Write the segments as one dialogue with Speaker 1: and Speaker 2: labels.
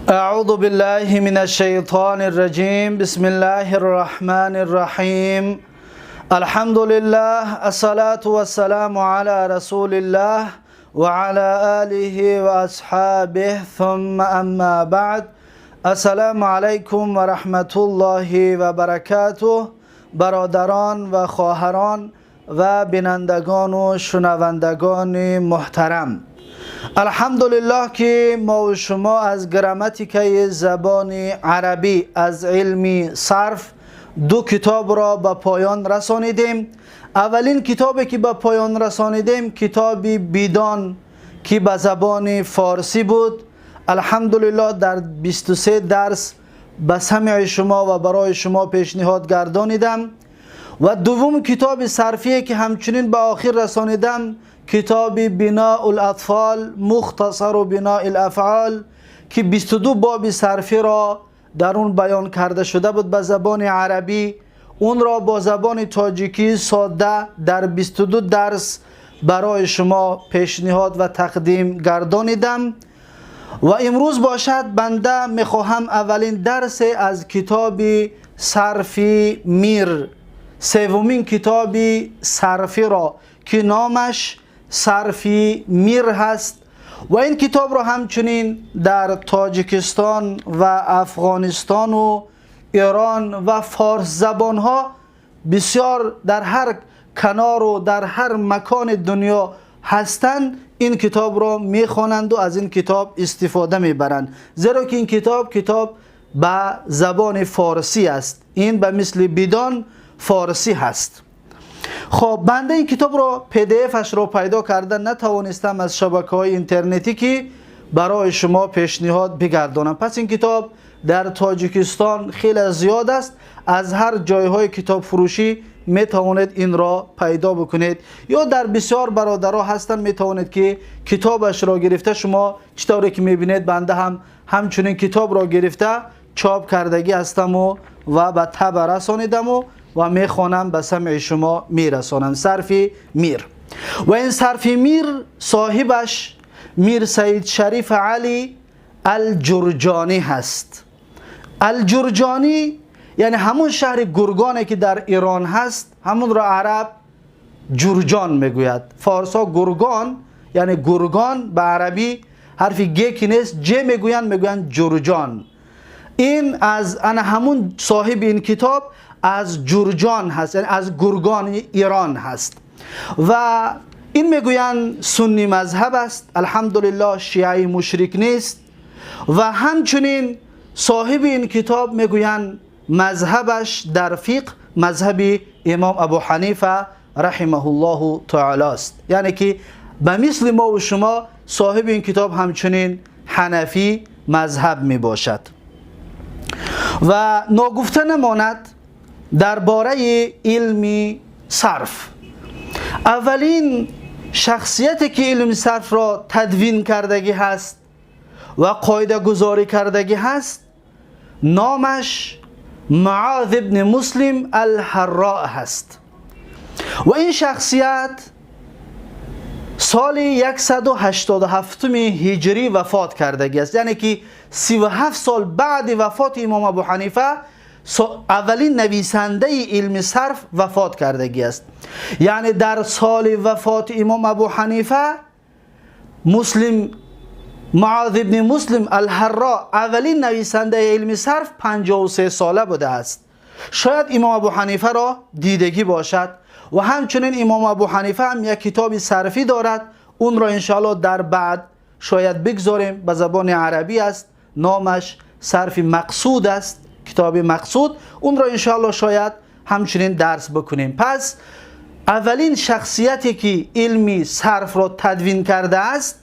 Speaker 1: أعوذ بالله من الشيطان الرجيم. بسم الله الرحمن الرحيم. الحمد لله، الصلاة والسلام على رسول الله وعلى آله وأصحابه، ثم أما بعد. السلام علیکم و رحمت الله و برکاته. برادران و خواهران و بینندگان و شنوندگان محترم، الحمدلله که ما و شما از گراماتیکای زبان عربی از علم صرف دو کتاب را به پایان رسانیدیم. اولین کتابی که به پایان رسانیدیم، کتاب بیدان که به زبان فارسی بود. الحمدلله در 23 درس به سمع شما و برای شما پیشنهاد گردانیدم. و دوم کتاب صرفیه که همچنین به آخر رسانیدم، کتاب بناء الاطفال مختصر بناء الافعال که 22 باب صرفی را در اون بیان کرده شده بود به زبان عربی، اون را با زبان تاجیکی ساده در 22 درس برای شما پیشنهاد و تقدیم گردانیدم. و امروز باشد بنده میخواهم اولین درس از کتاب صرفی میر، سومین کتاب صرفی را که نامش صرفی میر هست و این کتاب را همچنین در تاجیکستان و افغانستان و ایران و فارس زبان ها بسیار در هر کنار و در هر مکان دنیا هستند، این کتاب را میخوانند و از این کتاب استفاده میبرند، زیرا که این کتاب کتاب به زبان فارسی است. این به مثل بیدان فارسی هست. خب، بنده این کتاب رو PDF اش رو پیدا کرده نتوانستم از شبکه های اینترنتی که برای شما پیشنهاد بگردانم. پس این کتاب در تاجیکستان خیلی زیاد است. از هر جایهای کتاب فروشی می توانید این را پیدا بکنید یا در بسیار برادرها هستند، می توانید که کتابش را گرفته، شما چطوری که میبینید، بنده هم همچنین کتاب را گرفته چاپ کردگی هستم و به طبع رسانیدم و میخوانم، به سمع شما میرسانم. صرفی میر. و این صرفی میر صاحبش میر سید شریف علی الجرجانی هست. الجرجانی یعنی همون شهر گرگانه که در ایران هست، همون را عرب جرجان میگوید. فارسا گرگان، یعنی گرگان به عربی حرف گ که نیست، ج میگویند، میگویند جرجان. این از انا همون صاحب این کتاب از جرجان هست، یعنی از گرگان ایران هست. و این میگویند سنی مذهب است، الحمدلله شیعی مشرک نیست. و همچنین صاحب این کتاب میگویند مذهبش در فقه مذهب امام ابو حنیفه رحمه الله تعالی است، یعنی که به مثل ما و شما صاحب این کتاب همچنین حنفی مذهب می باشد. و ناگفته نماند درباره علم صرف، اولین شخصیتی که علم صرف را تدوین کردگی هست و قاعده گذاری کردگی هست، نامش معاذ ابن مسلم الحراء هست. و این شخصیت سال 187 هجری وفات کردگی است، یعنی که 37 سال بعد وفات امام ابو حنیفه اولین نویسنده علم صرف وفات کردگی است. یعنی در سال وفات امام ابو حنیفه، مسلم معاذ ابن مسلم الحرا، اولین نویسنده علم صرف، 53 ساله بوده است. شاید امام ابو حنیفه را دیدگی باشد. و همچنین امام ابو حنیفه هم یک کتاب صرفی دارد، اون را انشاءالله در بعد شاید بگذاریم. به زبان عربی است، نامش صرف مقصود است، کتاب مقصود. اون را انشاءالله شاید همچنین درس بکنیم. پس اولین شخصیتی که علمی صرف را تدوین کرده است،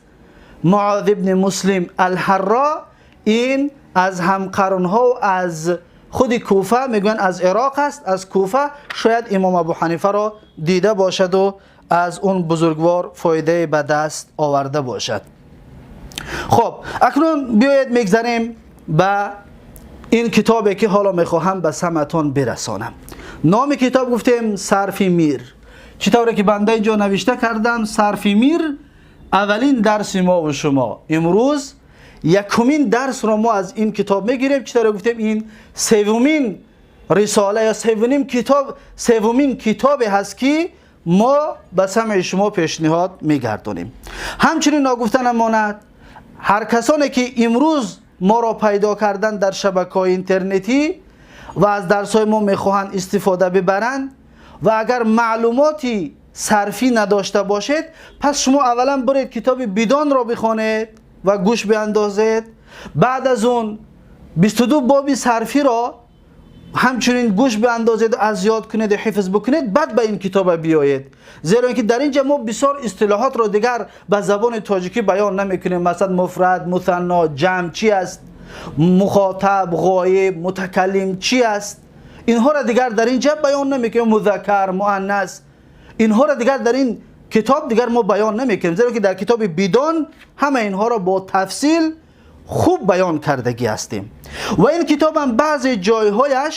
Speaker 1: معاذ ابن مسلم الحرا. این از همقرنها و از خود کوفه، میگن از عراق است، از کوفه. شاید امام ابو حنیفه را دیده باشد و از اون بزرگوار فایده به دست آورده باشد. خب، اکنون بیاید میگذریم به این کتابی که حالا میخواهم به سمعتان برسانم. نام کتاب گفتیم صرف میر. چطوری که بنده اینجا نوشته کردم، صرف میر، اولین درس ما و شما امروز. якумин дарсро мо аз ин китоб мегирем. Чӣ гуфтем, ин севумин рисола ё севумин китоб, севумин китобе ҳаст, ки мо ба самъи шумо пешниҳод мегардонем. Ҳамчунин ногуфта намонад, ҳар касоне ки имрӯз моро пайдо кардан дар шабакаҳои интернетӣ ва аз дарсҳои мо мехоҳанд истифода бибаранд ва агар маълумоти сарфӣ надошта бошед, пас шумо аввалан буред китоби Бидонро бихонед ва гӯш биандозед. Баъд аз он 22 боби сарфиро ҳамчунин гӯш биандозед, аз ёд кунед, ҳифз бикунед, баъд ба ин китоба биёед. Зеро ин ки дар инҷа мо бисёр истилоҳотро дигар ба забони тоҷикӣ баён намекунем. Масалан, муфрад, мусанно, ҷамъ чи аст, мухотаб, ғоиб, мутакаллим чи аст, инҳоро дигар дар инҷа баён намекунем. Музаккар, муаннас, инҳоро дигар дар ин китоб дигар мо баён намекунем, зеро ки дар китоби Бидон ҳама инҳоро бо тафсил хуб баён кардагӣ ҳастем. Ва ин китобам баъзе ҷойҳояш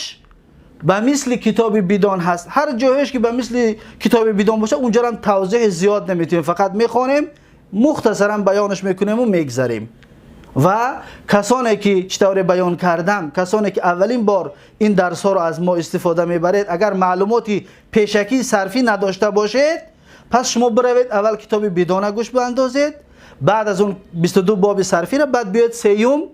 Speaker 1: ба мисли китоби Бидон ҳаст. Ҳар ҷойҳояш ки ба мисли китоби Бидон бошад, унҷарам тавзеҳи зиёд наметавонем, фақат мехонем, мухтасаран баёнаш мекунем ва мегзарем. Ва касоне ки, чӣ тавре баён кардам, касоне ки аввалин бор ин дарсҳоро аз мо истифода мебаред, агар маълумоти пешакии сарфӣ надошта бошед, пас шумо биравед, аввал китоби Бидона гӯш биандозед, баъд аз он 22 боби сарфиро, баъд биёед, сеюм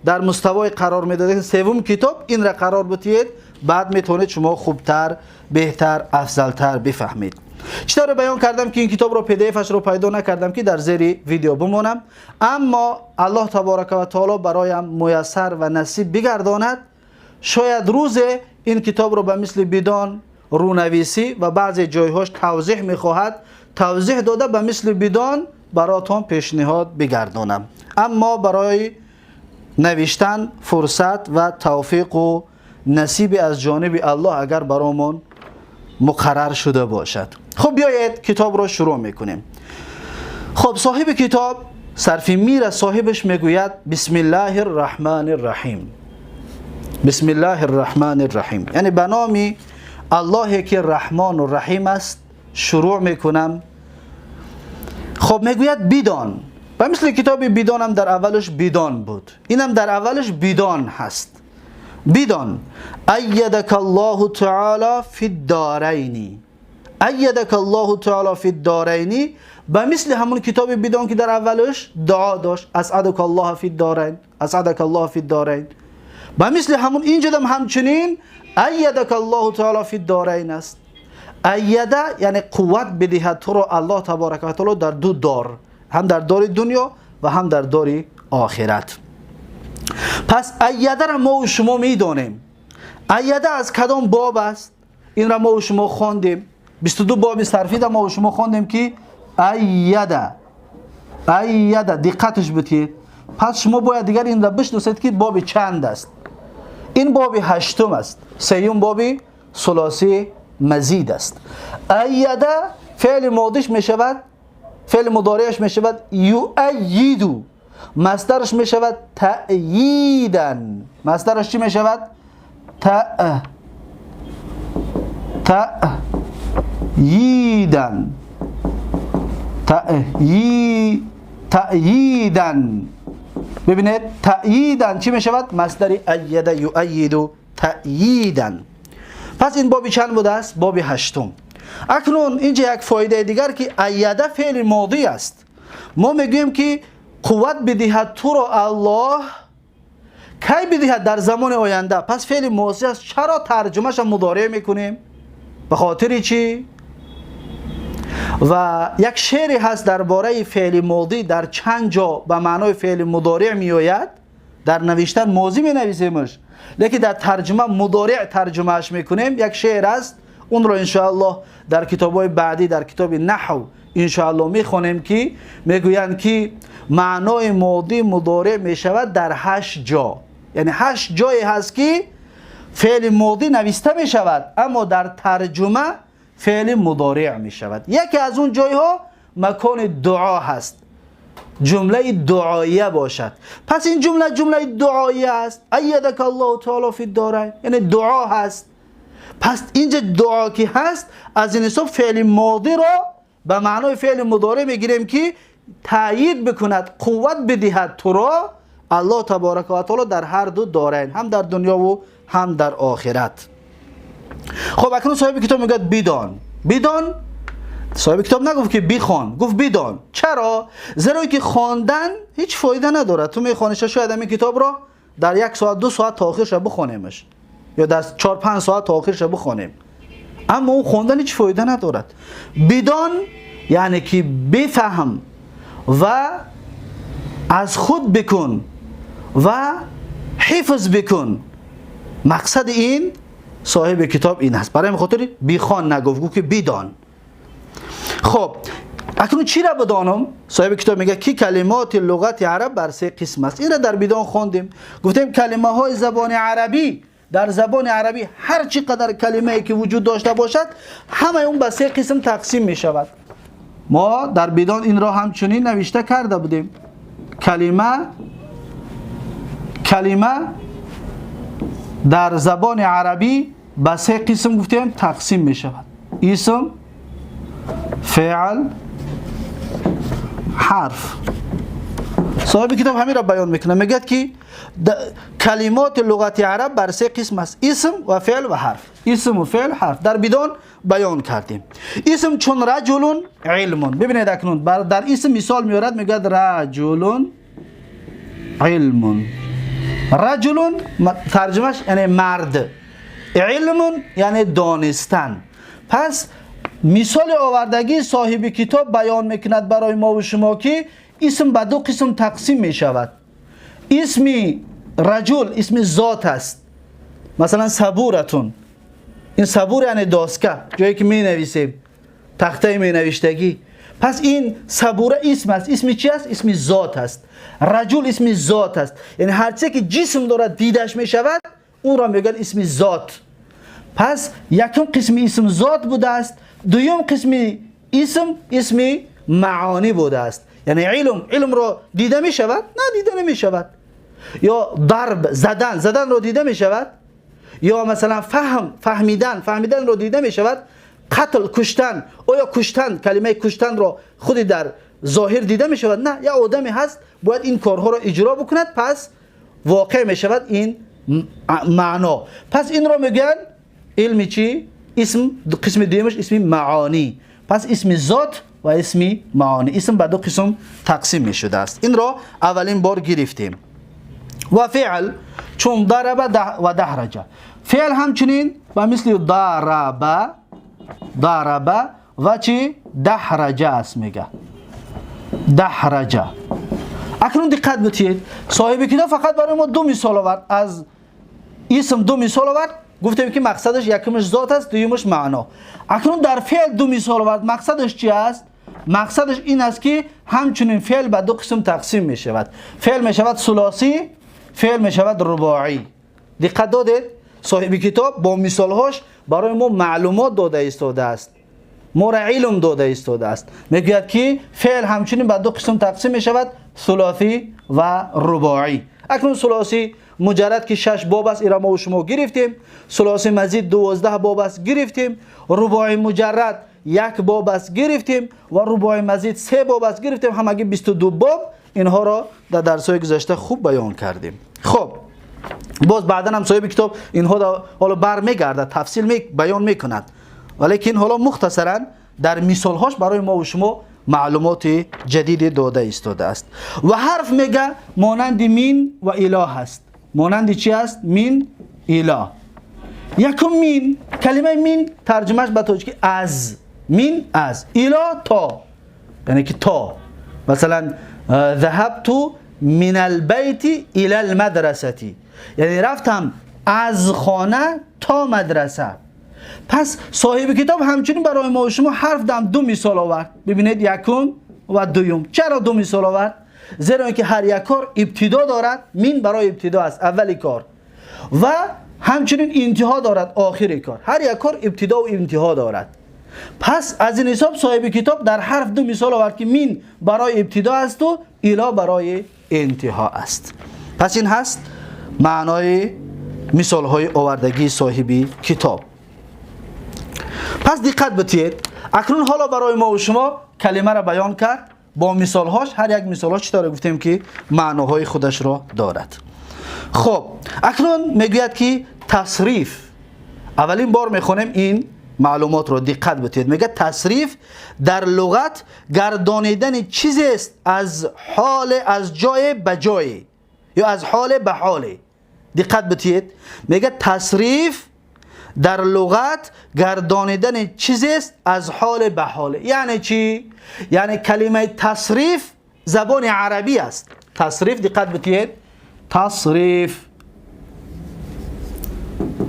Speaker 1: дар муставое қарор медодед, севум китоб инра қарор бутиед, баъд метавонед шумо хубтар, беҳтар, афзалтар бифаҳмед. Чӣ тавре баён кардам, ки ин китобро PDF-ашро пайдо накардам, ки дар зери видео бимонам, аммо Аллоҳ таборака ва таоло бароям муяссар ва насиб бигардонад, шояд рӯзе ин китобро ба мисли Бидон рӯнависӣ ва баъзе ҷойҳош тавзеҳ мехоҳад, тавзеҳ дода, ба мисли Бидон баротон пешниҳод бигардонам. Аммо барои навиштан фурсат ва тавфиқу насиби аз ҷониби Аллоҳ агар баромон муқаррар шуда бошад. Хуб, биёед, китобро шурӯъ мекунем. Хуб, соҳиби китоб сарфи мира соҳибаш мегӯяд: бисмиллаҳи рраҳмани рраҳим. Бисмиллаҳи рраҳмани рраҳим, яъне ба номи Аллоҳе ки Раҳмону Раҳим аст шурӯъ мекунам. Хуб, мегӯяд: бидон. Ба мисли китоби Бидонам дар аввалаш бидон буд, инам дар аввалаш бидон ҳаст. Бидон: айядака Аллоҳу таъоло фи ддарайни. Айядака Аллоҳу таъоло фи ддарайни, ба мисли ҳамон китоби Бидон, ки дар аввалаш дуо дошт: асъадука Аллоҳа фи ддарайн, асъадака Аллоҳа фи ддарайн, ба мисли ҳамон инҷадам ҳамчунин айядака Аллоҳу таъоло фи ддарайн аст. Айяда, яъне қувват бидиҳад туро Аллоҳ таборака ва таъоло дар ду дор, ҳам дар дори дунё ва ҳам дар дори охират. Пас айядаро мо шумо медонем. Айяда аз кадом боб аст? Инро мо шумо хондем, 22 боби сарфида мо шумо хондем, ки айяда, айяда, диққаташ битиед. Пас шумо бояд дигар инро бишносед, ки боби чанд аст. Ин боби ҳаштум аст, сеюм боби сулосӣ мазид аст. Айяда феъли модиш мешавад, феъли мудориаш мешавад юайиду, масдараш мешавад таъйидан. Масдараш чӣ мешавад? Таъйидан, таъйидан. Бибинед, таъйидан чӣ мешавад? Масдари айяда юайиду таъйидан. Пас ин боби чанд будааст? Боби ҳаштум. Акнун инҷа як фоидаи дигар, ки айяда феъли модӣ аст. Мо мегӯем, ки қувват бидиҳад туро Аллоҳ. Кай бидиҳад? Дар замони оянда. Пас феъли мозӣ аст. Чаро тарҷумаша мудореъ мекунем? Ба хотири чӣ? Ва як шеъре ҳаст дар бораи феъли модӣ, дар чанд ҷо ба маънои феъли мудореъ меояд. Дар навиштан мозӣ менависемш, лекин дар тарҷума мудореъ тарҷумааш мекунем. Як шеър аст, онро иншоаллоҳ дар китобҳои баъдӣ, дар китоби наҳв иншоаллоҳ мехонем, ки мегӯянд, ки маънои модӣ мудореъ мешавад дар ҳашт ҷо. Яъне ҳашт ҷое ҳаст, ки феъли модӣ нависта мешавад, аммо дар тарҷума феъли мудореъ мешавад. Яке аз он ҷойҳо макони дуо ҳаст, ҷумлаи дуоия бошад. Пас ин ҷумла ҷумлаи дуоия аст: айядака Аллоҳу таоло фи дорайн, яъне дуо ҳаст. Пас инҷа дуо ки ҳаст, аз ин ҳисоб феъли модиро ба маънои феъли мудореъ мегирем, ки таъйид бикунад, қувват бидиҳад туро. الله تبارک و تعالی در هر دو دارین، هم در دنیا و هم در آخرت. خب اکنون صاحب کتاب میگه بدان. بدان، صاحب کتاب نگفت که بخوان، گفت بدان. چرا؟ زیرا که خواندن هیچ فایده نداره. تو میخوانیش، شاید همین کتاب را در 1 ساعت، 2 ساعت تا آخرش بخوانیمش یا در 4-5 ساعت تا آخرش بخوانیم، اما اون خوندن هیچ فایده ندارد. بدان یعنی که بفهم و از خود بکن و حفظ بکن. مقصد این صاحب کتاب این است. برای خاطر بخوان نگفت، گفت که بدان. خب اکنون چی را بدانم؟ صاحب کتاب میگه که کلمات لغت عرب بر سه قسم است. این را در بدان خواندیم، گفتیم کلمه های زبان عربی، در زبان عربی هر چی قدر کلمه ای که وجود داشته باشد، همه اون به سه قسم تقسیم می شود. ما در بدان این را همچنین نوشته کرده بودیم. کلمه در زبان عربی به سه قسم گفتیم تقسیم می شود: اسم، فعل، حرف. صاحب کتاب همین را بیان میکنه، میگه که کلمات لغت عرب بر سه قسم است: اسم و فعل و حرف. اسم و فعل، حرف در بدان بیان کردیم. اسم چون رجل، علم. ببینید، اکنون در اسم مثال میارد، میگه رجل، علم. رجل ترجمهش یعنی مرد، علم یعنی دانستن. پس مثال آوردگی صاحب کتاب بیان میکند برای ما و شما که اسم به دو قسم تقسیم می شود. اسمی رجل اسم ذات است، مثلا سبورة. این سبور یعنی доска، جایی که می نویسیم، تخته می نوشتگی. پس این سبوره اسم است. اسم چی است؟ اسم ذات است. رجل اسم ذات است، یعنی هر چیزی که جسم دارد، دیدش می شود، اون را میگن اسم ذات. پس یکم قسم اسم ذات بوده است. دوم قسم اسم، اسم معانی بوده است، یعنی علم. علم را دیده می شود؟ نه، دیده نمی شود. یا ضرب، زدن، زدن را دیده می شود؟ یا مثلا فهم، فهمیدن، فهمیدن را دیده می شود؟ قتل، کشتن، آیا کشتن، کلمه کشتن را خودی در ظاهر دیده می شود؟ نه، یا آدمی هست باید این کارها را اجرا بکند، پس واقع می شود این معنا. پس این را میگن علمی چی؟ اسم قسم دومش اسم معانی. پس اسم ذات و اسم معانی، اسم به دو قسم تقسیم می شده است. این را اولین بار گرفتیم. و فعل چون ضرب و دحرج. فعل همچنین و مثل ضرب، ضرب و چی؟ دحرج است. میگه دحرج. اکنون دقت بتید، صاحب کتاب فقط برای ما دو مثال آورد، از اسم دو مثال آورد. گفتیم که مقصدش یکمش ذات است، دومش معنا. اکنون در فعل دو مثال آورد، مقصدش چی است؟ مقصدش این است که همچنین فعل به دو قسم تقسیم می شود. فعل می شود ثلاثی، فعل می شود رباعی. دقت دادید؟ صاحب کتاب با مثالهاش برای ما معلومات داده ایستاده است، ما را علم داده ایستاده است. میگوید که فعل همچنین به دو قسم تقسیم می شود: ثلاثی و رباعی. اکنون ثلاثی مجرد که شش باب است، ایرا ما و شما گرفتیم. ثلاثی مزید 12 باب است، گرفتیم. رباعی مجرد یک باب است، گرفتیم و رباعی مزید سه باب است، گرفتیم. همگی 22 باب. اینها را در درس های گذشته خوب بیان کردیم. خب باز بعدا هم صاحب کتاب اینها را حالا برمیگردد، تفصیل می بیان میکند، ولیکن حالا مختصرا در مثالهاش برای ما و شما معلومات جدید داده ایستاده است. و حرف میگه مانند من و إلى هست. مانند چی است؟ من، إلى. یکم من، کلمه من ترجمهش به تاجیکی از، من از، إلى تا، یعنی که تا. مثلا ذهبت من البيت إلى المدرسة، یعنی رفتم از خانه تا مدرسه. پس صاحب کتاب همچنین برای ما و شما حرف دم دو مثال آورد. ببینید، یکم و دوم. چرا دو مثال آورد؟ زیرا اینکه هر یک کار ابتدا دارد، من برای ابتدا است، اولی کار، و همچنین انتها دارد، آخر کار. هر یک کار ابتدا و انتها دارد. پس از این حساب صاحب کتاب در حرف دو مثال آورد که من برای ابتدا است و إلى برای انتها است. پس این هست معنای مثال های آوردگی صاحبی کتاب. پس دقت بتید، اکنون حالا برای ما و شما کلمه را بیان کرد. با مثالهاش، هر یک مثالهاش چطور گفتیم که معناهای خودش را دارد. خب اکنون میگوید که تصریف، اولین بار میخوانیم این معلومات رو دقت بدید. میگه تصریف در لغت گردانیدن چیزی است از حال، از جای به جای یا از حال به حال. دقت بدید، میگه تصریف در لغت گردانیدن چیزی است از حال به حال. یعنی چی؟ یعنی کلمه تصریف زبان عربی است. تصریف دقت بدید، تصریف،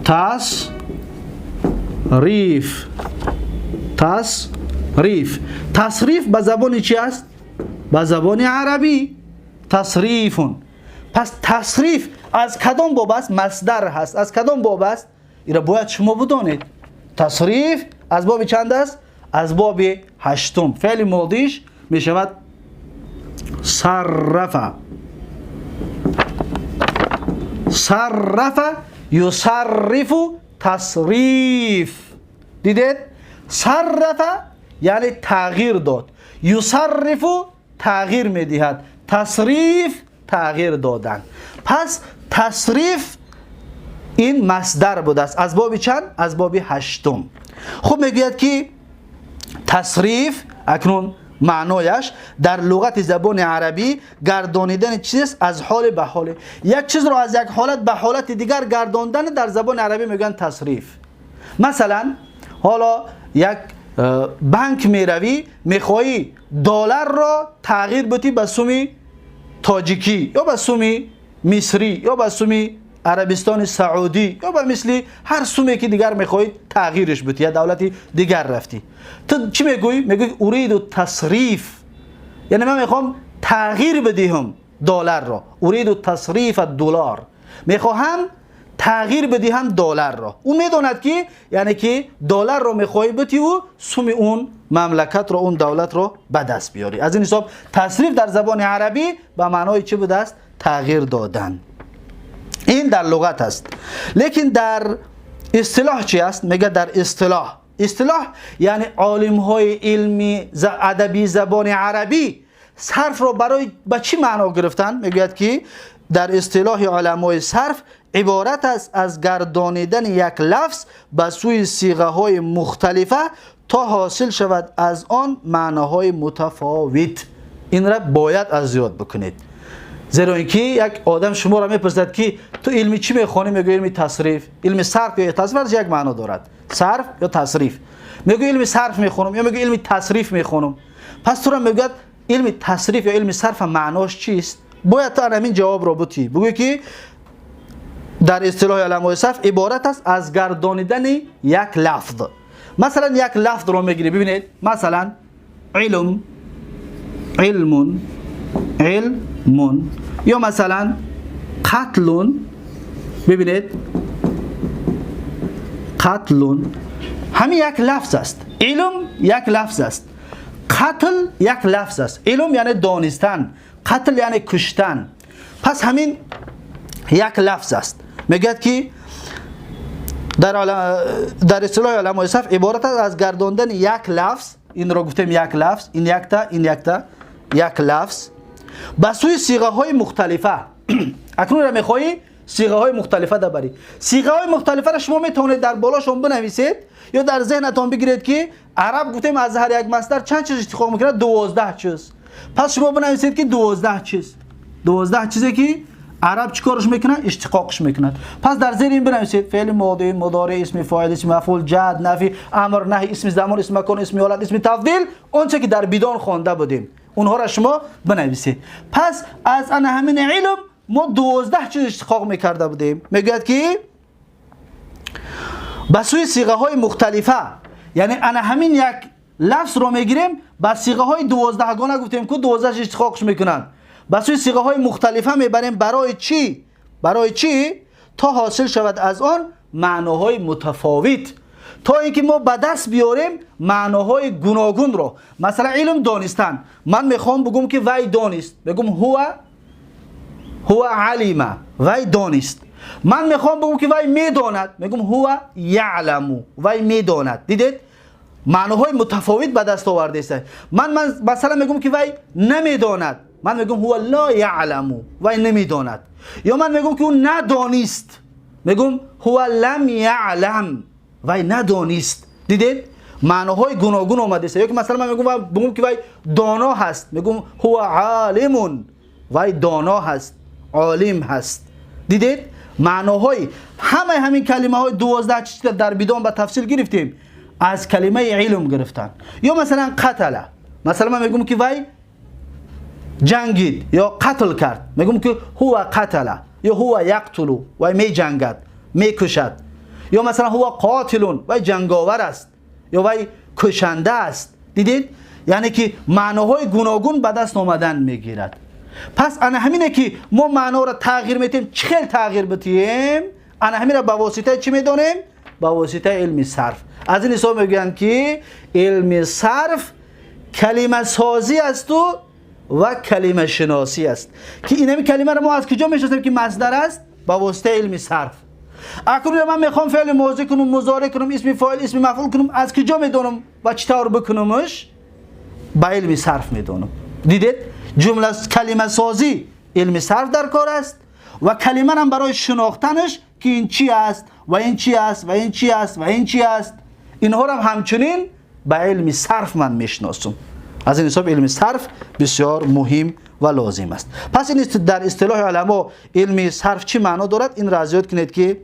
Speaker 1: تصریف، تصریف، تصریف به زبان چی است؟ به زبان عربی تصریف. پس تصریف از کدام باب است؟ مصدر هست. از کدام باب است؟ این را باید شما بدانید. تصریف از باب چند است؟ از باب هشتم. فعل ماضیش می شود صرف. صرف یصرف تصریف. دیدید؟ صرف یعنی تغییر داد، یصرف تغییر میدهد، تصریف تغییر دادن. پس تصریف این مصدر بوده است. از باب چند؟ از باب هشتم. خب میگوید که تصریف اکنون معنایش در لغت زبان عربی گردانیدن چیز از حال به حال. یک چیز رو از یک حالت به حالت دیگر گرداندن در زبان عربی میگن تصریف. مثلا حالا یک بانک میروی، میخوایی دلار را تغییر بدی به سومی تاجیکی یا به سومی مصری یا به سومی عربستان سعودی یا به مثل هر سومی که دیگر میخوای تغییرش بدی، یا دولتی دیگر رفتی، تو چی میگویی؟ میگویی اريد تصریف، یعنی من میخوام تغییر بدهم دلار را. اريد تصریف الدلار، میخواهم تغییر بدهم دلار را. اون میدوند که یعنی که دلار را میخوای بدی و سوم اون مملکت را، اون دولت را به دست بیاری. از این حساب تصریف در زبان عربی به معنای چی بوده است؟ تغییر دادن. این در لغت است. لیکن در اصطلاح چی است؟ میگه در اصطلاح، اصطلاح یعنی عالم های علمی ادبی زبان عربی صرف را برای به چی معنا گرفتن؟ میگوید که در اصطلاح علمای صرف عبارت است از گردانیدن یک لفظ به سوی صیغه های مختلفه تا حاصل شود از آن معناهای متفاوت. این را باید از یاد بکنید، زیرا اینکه یک آدم شما را میپرسد که تو علمی چی میخوانی؟ میگه علمی تصریف. علم صرف یا تصریف یک معنا دارد، صرف یا تصریف. میگه علم صرف میخونم یا میگه علم تصریف میخونم. پس تو را میگه علم تصریف یا علم صرف معناش چیست؟ باید تو همین جواب را بدی، بگویی که در اصطلاح علمای صرف عبارت است از گردانیدن یک لفظ. مثلا یک لفظ را میگیری، ببینید مثلا علم، علم، علم، یا مثلا قتل، ببینید قتل، همین یک لفظ است. علم یک لفظ است، قتل یک لفظ است. علم یعنی دانستن، قتل یعنی کشتن. پس همین یک لفظ است. میگه که در اصطلاح علمای صرف عبارت است از گرداندن یک لفظ، این را گفتیم یک لفظ، این یک تا، این یک تا، یک لفظ به سوی صیغه های مختلفه. اکنون را میخوایی صیغه های مختلفه دبری. صیغه های مختلفه را شما میتونید در بالاشون بنویسید یا در ذهنتان بگیرید که عرب گفتیم از هر یک مصدر چند چیز اشتقاق میکنه؟ 12 چیز. پس شما بنویسید که 12 چیز، 12 چیزی که عرب چیکارش میکنه؟ اشتقاقش میکنه. پس در زیر این بنویسید فعل ماضی، مضارع، اسم فاعل، اسم مفعول، جد، نفی، امر، نهی، اسم زمان، اسم مکان، اسم حالت، اسم تفضیل، اونچه که در بدان خوانده بودیم اونها را شما بنویسید. پس از ان همین علم ما 12 چیز اشتقاق میکرده بودیم. میگوید که به سوی صیغه های مختلفه، یعنی ان همین یک لفظ رو میگیریم به صیغه های 12 گانه گفتیم که 12 اشتقاقش میکنن، به سوی صیغه های مختلفه میبریم. برای چی؟ برای چی؟ تا حاصل شود از آن معناهای متفاوت، تا اینکه ما به دست بیاریم معناهای گوناگون رو. مثلا علم دانستن، من میخوام بگم که وی دانست، بگم هو علم، وی دانست. من میخوام بگم که وی میداند، میگم هو یعلم، وی میداند. دیدید؟ Маъноҳои мутафовит ба даст овардааст. Ман масалан мегӯм, ки вай намедонад. Ман мегӯм: هو لا يعلم, вай намедонад. Ё ман мегӯм, ки ӯ надонист. Мегӯм: هو لم يعلم, вай надонист. Дидед, маъноҳои гуногун омадааст. Ё ки масалан ман мегӯм, ки вай доно ҳаст. Мегӯм: هو عالم, вай доно ҳаст, олим ҳаст. Дидед, маъноҳои ҳамаи ҳамин калимаҳои 12 чиз, ки дар бидон ба тафсил гирифтем, аз калимаи илм гирифтан. Ё масалан قتل. Масалан, ман мегӯм, ки вай ҷангид ё қатл кард. Мегӯм, ки هو قتل ё هو يقتل, вай меҷангад, мекушад. Ё масалан هو قاتل, вай ҷанговар аст ё вай кушанда аст. Дидед, яъне ки маъноҳои гуногун ба даст омадан мегирад. Пас ана ҳамине, ки мо маъноро тағйир метиҳем, чӣ хел тағйир битиҳем, ана ҳаминро ба воситаи чӣ медонем? Ба воситаи илми сарф. Аз ин ҳисоб мегӯянд, ки илми сарф калимасозӣ асту ва калимашиносӣ аст, ки инами калимаро мо аз куҷо мешиносем, ки масдар аст? Ба воситаи илми сарф. Акнун ман мехоҳам феъли мозӣ кунам, музоре кунам, исми фоил, исми мафъул кунам. Аз куҷо медонам ва чӣ тавр бикунамш? Ба илми сарф медонам. Дидед, ҷумла калимасозӣ, илми сарф дар кор аст ва калимарам барои шинохтанаш, ки ин чӣ аст ва ин чӣ аст ва ин чӣ аст ва ин чӣ аст, инҳоро ҳамчунин ба илми сарф ман мешиносам. Аз ин ҳисоб илми сарф бисёр муҳим ва лозим аст. Пас ин дар истилоҳи уламо илми сарф чӣ маъно дорад? Инро аз ёд кунед, ки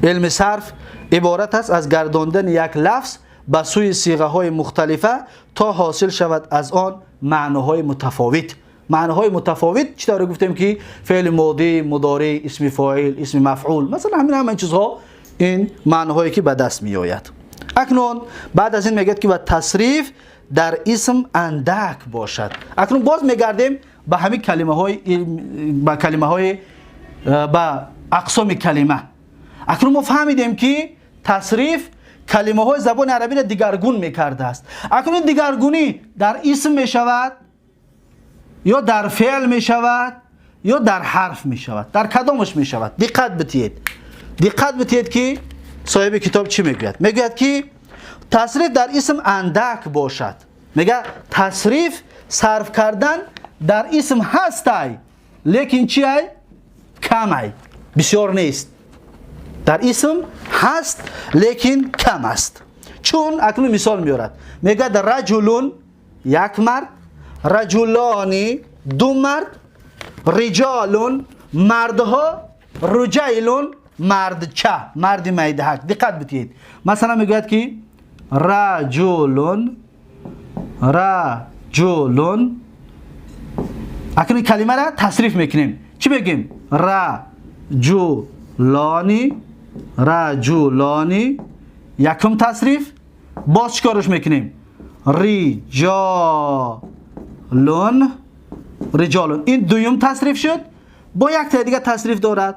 Speaker 1: илми сарф иборат аст аз гардондани як лафз ба сӯи сиғаҳои мухталифа, то ҳосил шавад аз он маъноҳои мутафовит. Маъноҳои мутафовит чӣ тавре гуфтем, ки феъли модӣ, мудорӣ, исми фоил, исми мафъул, масалан, ҳамин ҳама чизҳо, ин маъноҳое, ки ба даст меояд. Акнун баъд аз ин мегӯяд, ки ва тасриф дар исм андак бошад. Акнун боз мегардем ба ҳамин калимаҳои, ба калимаҳои, ба ақсоми калима. Акнун мо фаҳмидем, ки тасриф калимаҳои забони арабиро дигаргун мекардааст. Акнун дигаргунӣ дар исм мешавад ё дар феъл мешавад ё дар ҳарф мешавад? Дар кадомаш мешавад? Диққат битиҳед, диққат битиҳед, ки соҳиби китоб чӣ мегӯяд. Мегӯяд, ки тасриф дар исм андак бошад. Мега, тасриф, сарф кардан дар исм ҳастай, лекин чи ай? Камай, бисёр нест. Дар исм ҳаст, лекин кам аст. Чун акнун мисол меорад. Мегӯяд: رجل, як мард, رجلان, ду мард, رجال, мардҳо, رجيل, мардча, марди майдаҳак. Диққат битиҳед. Масалан, мегӯяд, ки رجل, رجل. Акнун калимаро тасриф мекунем. Чӣ мегӯем? رجلان. رجلان якум тасриф. Боз чӣ корш мекунем? رجال. رجال, ин дуюм тасриф шуд. Бо яктаи дига тасриф дорад.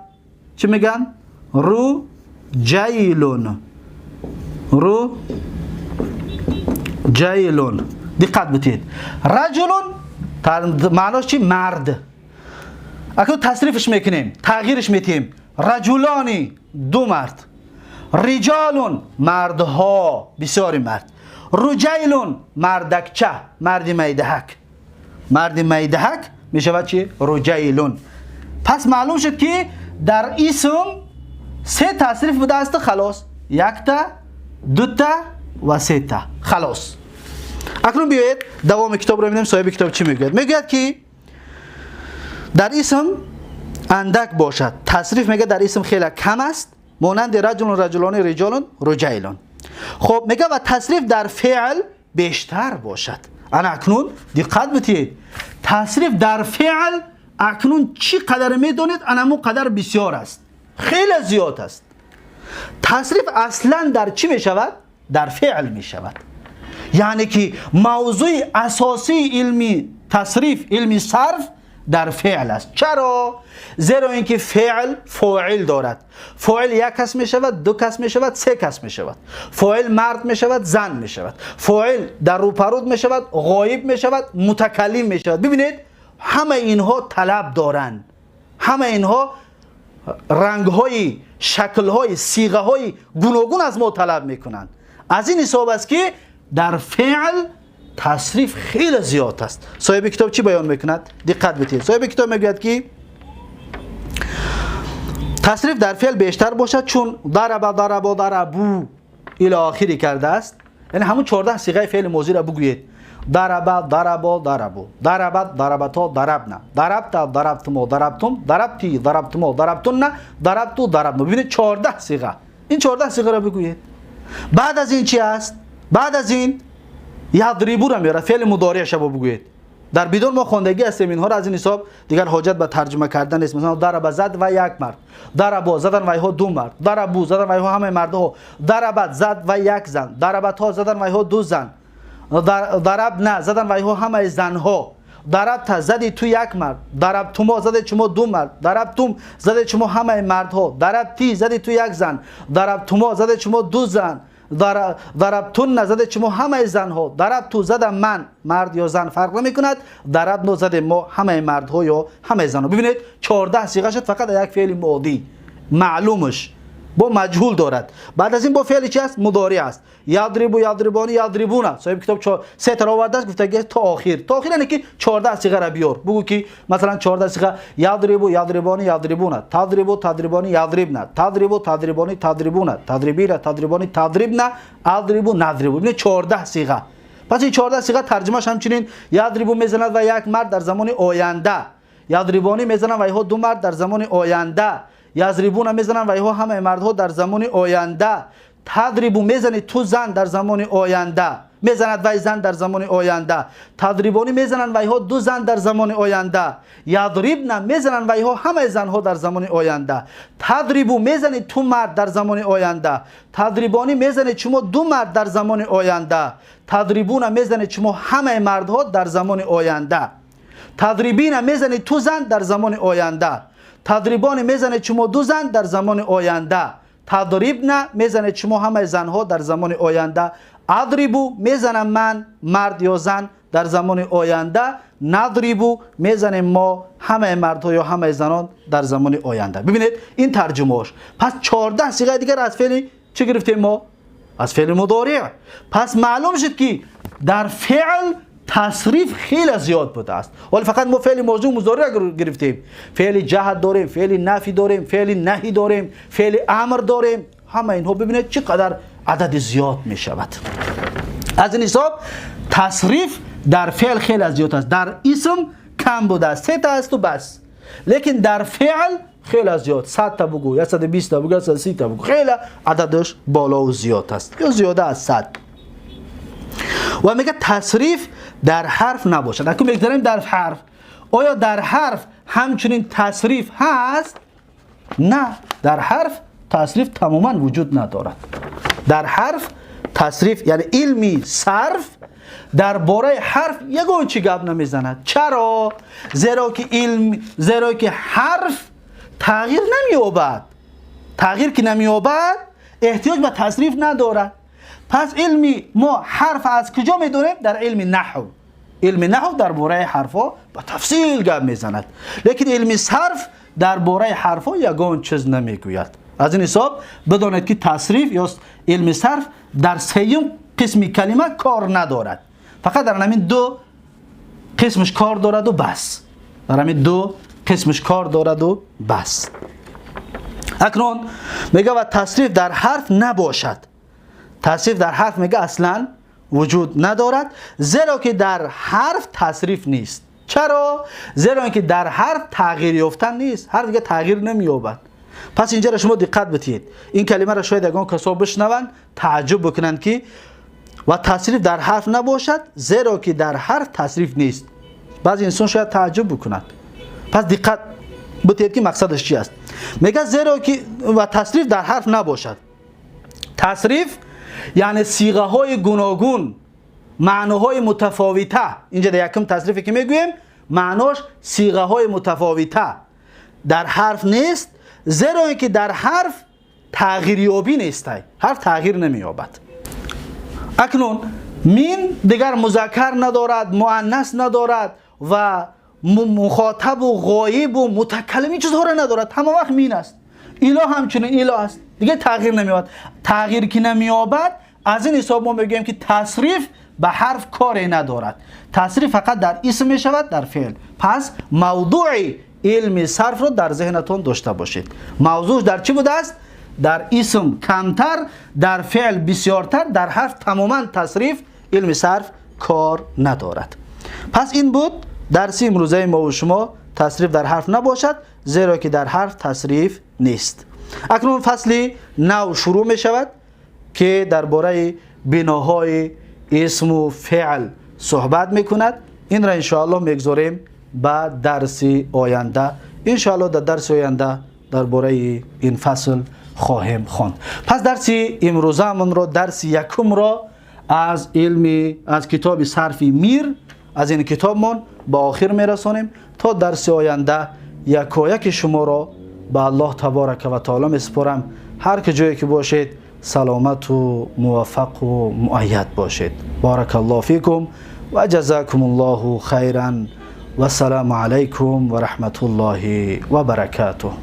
Speaker 1: Чӣ мегӯянд? رجيل. رجيل. Диққат битиҳед. رجل маънош чи? Мард. Акнун тасрифш мекунем, тағйирш метиҳем: رجلان, ду мард, رجال, мардҳо, бисёри мард, رجيل, мардакча, марди майдаҳак. Марди майдаҳак мешавад чи? رجيل. Пас маълум шуд, ки дар исм се тасриф будааст, халос: якта, дута ва сета, халос. Акнун биёед, давоми китобро бинем. Соҳиби китоб чӣ мегӯяд? Мегӯяд, ки дар исм андак бошад тасриф. Мегӯяд, дар исм хеле кам аст, монанди رجل, رجلان, رجال, رجيل. Хоб, мегӯяд, ва тасриф дар феъл бештар бошад. Ана акнун диққат битиҳед. Тасриф дар феъл акнун чӣ қадар медонед, анамун қадар бисёр аст, хеле зиёд аст. Тасриф аслан дар чӣ мешавад? Дар феъл мешавад. Яъне ки мавзӯи асосии илми тасриф, илми сарф дар феъл аст. Чаро? Зеро ин ки феъл фоил дорад. Фоил як кас мешавад, ду кас мешавад, се кас мешавад. Фоил мард мешавад, зан мешавад. Фоил дар рӯпарӯд мешавад, ғоиб мешавад, мутакаллим мешавад. Бибинед, ҳама инҳо талаб доранд, ҳама инҳо рангҳои, шаклҳои, сиғаҳои гуногун аз мо талаб мекунанд. Аз ин ҳисоб аст, ки дар феъл тасриф хеле зиёд аст. Соҳиби китоб чӣ баён мекунад? Диққат бидиҳед. Соҳиби китоб мегӯяд, ки тасриф дар феъл бештар бошад, чун ضرب، ضربا، ضربوا إلى آخره кардааст. Яъне ҳамун 14 сиғаи феъли мозиро бигӯед: ضرب، ضربا، ضربوا، ضربت، ضربتا، ضربن، ضربت، ضربتما، ضربتم، ضربت، ضربتما، ضربتن، ضربت، ضربن. ببینید، 14 صیغه. این 14 صیغه را بگویید. بعد از این چی است؟ بعد از این يضرب را میاره، فعل مضارعش رو بگویید. در بدون ما خوندگی هستیم اینها را، از این حساب دیگر حاجت به ترجمه کردن نیست. مثلا ضرب، زد و یک مرد، ضربا، زدن ویها دو مرد، ضربوا، زدن ویها همه مردها، ضربت، زد و یک زن، ضربتا، زدن ویها دو زن، ضربن، زدن ویها همه زنها، ضربت، زدی تو یک مرد، ضربتما، زدی شما دو مرد، ضربتم، زدی شما همه مردها، ضربتی، زدی تو یک زن، ضربتما، زدی شما دو زن، ضربتن، زده شما همه زنها، ضربت، زدم من، مرد یا زن فرق نمی کند، ضربنا، زده ما همه مردها یا همه زنها. ببینید، 14 صیغه شد فقط یک فعل ماضی معلومش، با مجهول دارد. بعد از این با فعل چی است؟ مضارع است: يضرب، يضربان، يضربون. صاحب کتاب سه تا آورده است، گفته تا آخر. تا آخر یعنی که 14 صیغه را بیار، بگو که مثلا 14 صیغه: يضرب، يضربان، يضربون، تضرب، تضربان، يضربن، تضرب، تضربان، تضربون، تضربين، تضربان، تضربن، أضرب، نضرب. ببینید، 14 صیغه. پس این 14 صیغه ترجمهش همچنین: يضرب، میزند و یک مرد در زمان آینده، يضربان، میزنند و اینها دو مرد در زمان آینده، يضربون، میزنند و اینها همه مردها در زمان آینده، تضرب، میزنی تو زن در زمان آینده، میزند وی زن در زمان آینده، تضربان، میزنند و اینها دو زن در زمان آینده، يضربن، میزنند و اینها همه زنها در زمان آینده، تضرب، میزنی تو مرد در زمان آینده، تضربان، میزنی شما دو مرد در زمان آینده، تضربون، میزنی شما همه مردها در زمان آینده، تضربين، میزنی تو زن در زمان آینده، تضربان، میزنید شما دو زن در زمان آینده، تضربن، میزنید شما همه زنها در زمان آینده، أضرب، میزنم من، مرد یا زن در زمان آینده، نضرب، میزنیم ما همه مردها یا همه زنان در زمان آینده. ببینید، این ترجمه‌اش. پس 14 صیغه دیگر از فعل چه گرفتیم ما؟ از فعل مضارع. پس معلوم شد که در فعل تصریف خیلی زیاد بوده است. ولی فقط ما فعل ماضی و مضارع گرفتیم. فعل جهت داریم، فعل نفی داریم، فعل نهی داریم، فعل امر داریم. همه اینها ببینید چقدر عدد زیاد می شود. از این حساب تصریف در فعل خیلی زیاد است. در اسم کم بوده است، سه تا است و بس، لیکن در فعل خیلی زیاد، 100 تا بگو، 120 تا بگو، 130 تا بگو، خیلی عددش بالا و زیاد است یا زیاده از 100. و میگه تصریف در حرف نباشد. اکنون میگذاریم در حرف. آیا در حرف همچنین تصریف هست؟ نه، در حرف تصریف تماما وجود ندارد. در حرف تصریف، یعنی علمی صرف در باره حرف یگان چی گپ نمیزند. چرا؟ زیرا که حرف تغییر نمییابد. تغییر که نمییابد، احتیاج به تصریف ندارد. پس علمی ما حرف از کجا میدونیم؟ در علم نحو. علم نحو در باره حرفا با تفصیل گپ میزند، لیکن علم صرف در باره حرفا یگان چیز نمیگوید. از این حساب بدانید که تصریف یا علم صرف در سیوم قسم کلمه کار ندارد، فقط در همین دو قسمش کار دارد و بس. در همین دو قسمش کار دارد و بس. اکنون میگه و تصریف در حرف نباشد. تصریف در حرف میگه اصلا وجود ندارد، زیرا که در حرف تصریف نیست. چرا؟ زیرا که در حرف تغییر یافتن نیست، حرف دیگه تغییر نمییابد. پس اینجا را شما دقت بدهید. این کلمه را شاید یگان کسا بشنوند، تعجب بکنند که و تصریف در حرف نباشد، زیرا که در حرف تصریف نیست. بعضی انسان شاید تعجب بکند. پس دقت بدهید که مقصدش چی است. میگه زیرا که و تصریف در حرف نباشد. تصریف یعنی صیغه های گوناگون، معناهای متفاوته. اینجا در یکم تصریفی که میگوییم، معناش صیغه های متفاوته در حرف نیست، زیرا که در حرف تغییریابی نیست، حرف تغییر نمییابد. اکنون من دیگر مذکر ندارد، مؤنث ندارد و مخاطب و غایب و متکلم، این چیزها را ندارد. تمام وقت من است. إلى همچنین إلى است، دیگه تغییر نمییابد. تغییر که نمییابد، Аз ин ҳисоб мо мегӯем, ки тасриф ба ҳарф коре надорад. Тасриф фақат дар исм мешавад, дар феъл. Пас мавзӯи илми сарфро дар зеҳнатон дошта бошед. Мавзӯъ дар чӣ будааст? Дар исм камтар, дар феъл бисёртар, дар ҳарф тамоман тасриф илми сарф кор надорад. Пас ин буд дарси имрӯзаи мо ва шумо. Тасриф дар ҳарф набошад, зеро ки дар ҳарф тасриф нест. Акнун фасли нав шурӯъ мешавад, ки дар бораи биноҳои исму феъл суҳбат мекунад. Инро иншоаллоҳ мегузорем ба дарси оянда. Иншоаллоҳ дар дарси оянда дар бораи ин фасл хоҳем хонд. Пас дарси имрӯзаамонро, дарси якумро аз илми аз китоби сарфи Мир, аз ин китобмон ба охир мерасонем. То дарси оянда якояки шуморо ба Аллоҳ таборака ва таоло месупорам. Ҳар ки ҷое ки бошед, саломату муваффақу муайяд бошед. Баракаллоҳу фикум ва ҷазакумуллоҳу хайран. Вассалому алайкум ва раҳматуллоҳи ва баракатуҳ.